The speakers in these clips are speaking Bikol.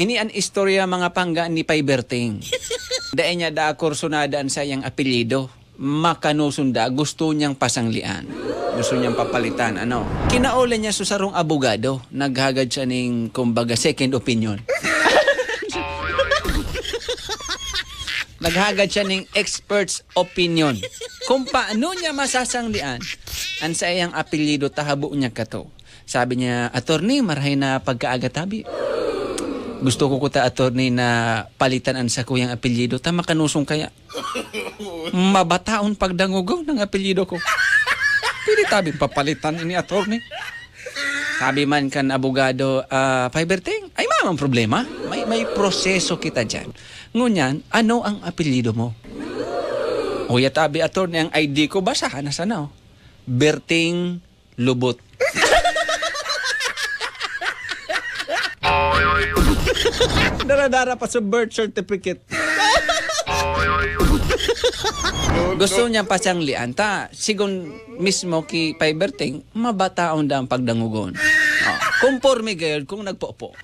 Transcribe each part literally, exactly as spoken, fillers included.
Ini an istorya, mga pangga, ni Pay Berting. Dai niya daa kursunada an saiyang apelyido. Makanuson daa, gusto niyang pasanglian. Gusto niyang papalitan, ano. Kinauli niya sa sarong abogado. Naghagad siya ning, kumbaga, second opinion. Naghagad siya ning expert's opinion. Kung paano niya masasanglian an saiyang apelyido ta habo niya kato. Sabi niya, "Attorney, marahay na pagkaaga tabi. Gusto ko kuta, attorney, na palitan an sakuyang apelyido ta makanuson kaya. Mabataon pagdangogon ang apelyido ko. Pwede tabing papalitan ini, attorney?" Sabi man kan abogado, "Ah, Pay Berting, ay mamang problema. May, may proseso kita diyan. Ngunyan, ano ang apelyido mo?" "Uya tabi, attorney, ang I D ko, basahan na sana, oh. Berting Lubot." Dara-dara pa sa birth certificate. Gusto niya pasanglian ta, sigon mismo ki Pay Berting, mabataon daa an pagdangogon. Oh, kumporme gayod kung nagpopo.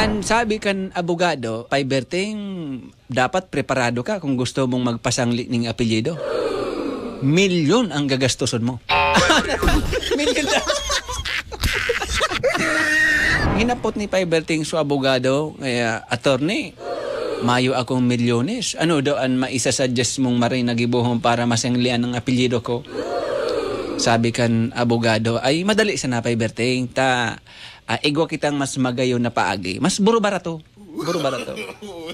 An sabi kan abogado, Pay Berting, dapat preparado ka kung gusto mong magpasangli ning apelyido. Milyon ang gagastoson mo. Milyon na. Hinapot ni Pay Berting su abogado, kaya, "Attorney, mayo akong milyones. Ano daw an maisasuggest mong maray na gibohon para masanglian ang apelyido ko?" Sabi kan abogado, "Ay, madali sana, Pay Berting. Ta, ah, igwa kitang mas magayon na paagi. Mas buro-barato." Buro-barato.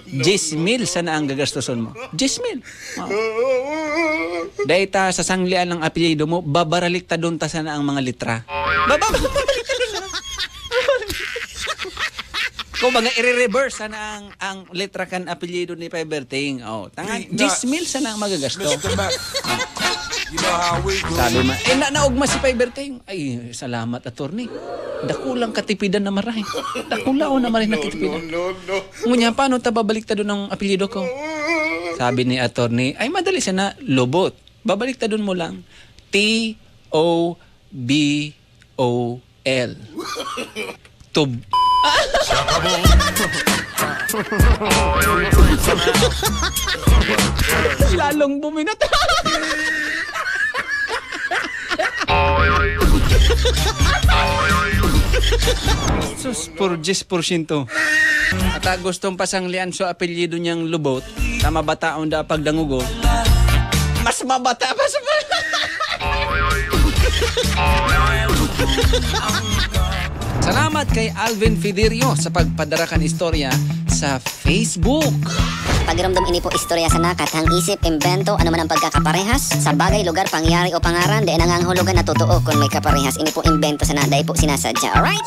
Diyes mil sana ang gagastoson mo. Diyes mil. Oh. Dahil ta sasanglian ang apelyido mo, babaraliktadon ta sana ang mga litra. Baba-, babaliktadon sana. Kumbaga, i-reverse sana ang, ang letra kan apelyido ni Pay Berting. Oh, tanga, Peanuts. Diyes mil sana ang magagasto. Mister Mac. You know how we do. Sabi ma-, eh, na, naugma si Pay Berting. "Ay, salamat, attorney. Dakulang katipidan na maray. Dakulaon na maray na katipidan." No, no, no. Ngunyan, paano ta babaliktadon ang apelyido ko? Sabi ni attorney, "Ay, madali sana, Lubot. Babaliktadon mo lang. T O B O L. Tub." Lalong buminat. Sus, por diyes porsyento. At, ah, gustong pasanglian su apelyido niyang Lubot, ta mabataon daa pagdangogon. Mas mabata pa sa... Salamat kay Alvin Fiderio sa pagpadara kan istorya sa Facebook. Pagiromdom, ini po istorya sana, kathang isip, imbento, ano man ang pagkakaparehas sa bagay, lugar, pangyayari o pangaran, dai nangangahulugan na totoo kun may kaparehas. Ini po imbento sana, dai po sinasadya. Alright?